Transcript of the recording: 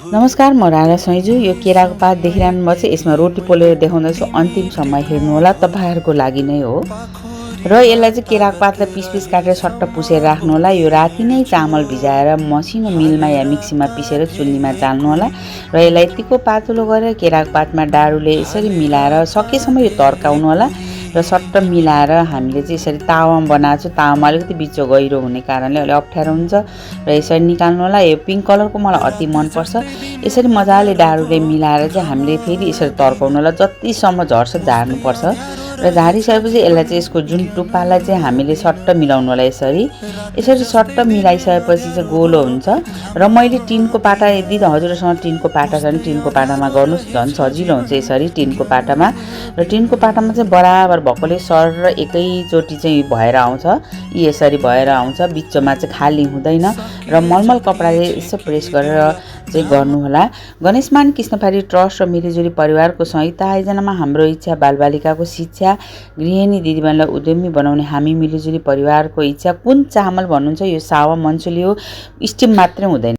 नमस्कार, म राधा सैजु। यो केराको पात देखिरहनु भएको छ। यसमा रोटी पोलेर देखाउँदैछु। अन्तिमसम्म हेर्नुहोला, तपाईँहरूको लागि नै हो। र यसलाई चाहिँ केराको पातलाई पिस काटेर सट्ट पुसेर राख्नुहोला। यो राति नै चामल भिजाएर मसिनो मिलमा या मिक्सीमा पिसेर चुल्लीमा चाल्नुहोला। र यसलाई यतिको पातलो गरेर केराको पातमा डाडुले यसरी मिलाएर सकेसम्म यो तर्काउनु होला। र सट्ट मिलाएर हामीले चाहिँ यसरी तावामा बनाएको छु। तावामा अलिकति बिचो गहिरो हुने कारणले अलि अप्ठ्यारो हुन्छ र यसरी निकाल्नु होला। यो पिङ्क कलरको मलाई अति मनपर्छ। यसरी मजाले डाडुले मिलाएर चाहिँ हामीले फेरि यसरी तर्काउनु होला। जतिसम्म झर्छ झार्नुपर्छ। र झारिसकेपछि यसलाई चाहिँ यसको जुन टुप्पालाई चाहिँ हामीले सट्ट मिलाउनु होला। यसरी सट्ट मिलाइसकेपछि चाहिँ गोलो हुन्छ। र मैले टिनको पाटा, यदि हजुरसँग टिनको पाटा छ भने टिनको पाटामा गर्नुहोस्, झन् सजिलो हुन्छ यसरी टिनको पाटामा। र टिनको पाटामा चाहिँ बराबर भएकोले सर एकैचोटि चाहिँ भएर आउँछ। यसरी भएर आउँछ, बिचमा चाहिँ खाली हुँदैन। र मलमल कपडाले यसो प्रेस गरेर चाहिँ गर्नुहोला। गणेशमान कृष्णपारी ट्रस्ट र मिलिजुली परिवारको संयुक्त आयोजनामा हाम्रो इच्छा बालबालिकाको शिक्षा, गृहिणी दिदीबहिनीलाई उद्यमी बनाउने हामी मिलिजुली परिवारको इच्छा। कुन चामल भन्नुहुन्छ? यो सावा मन्चुली हो, स्टिम मात्रै हुँदैन।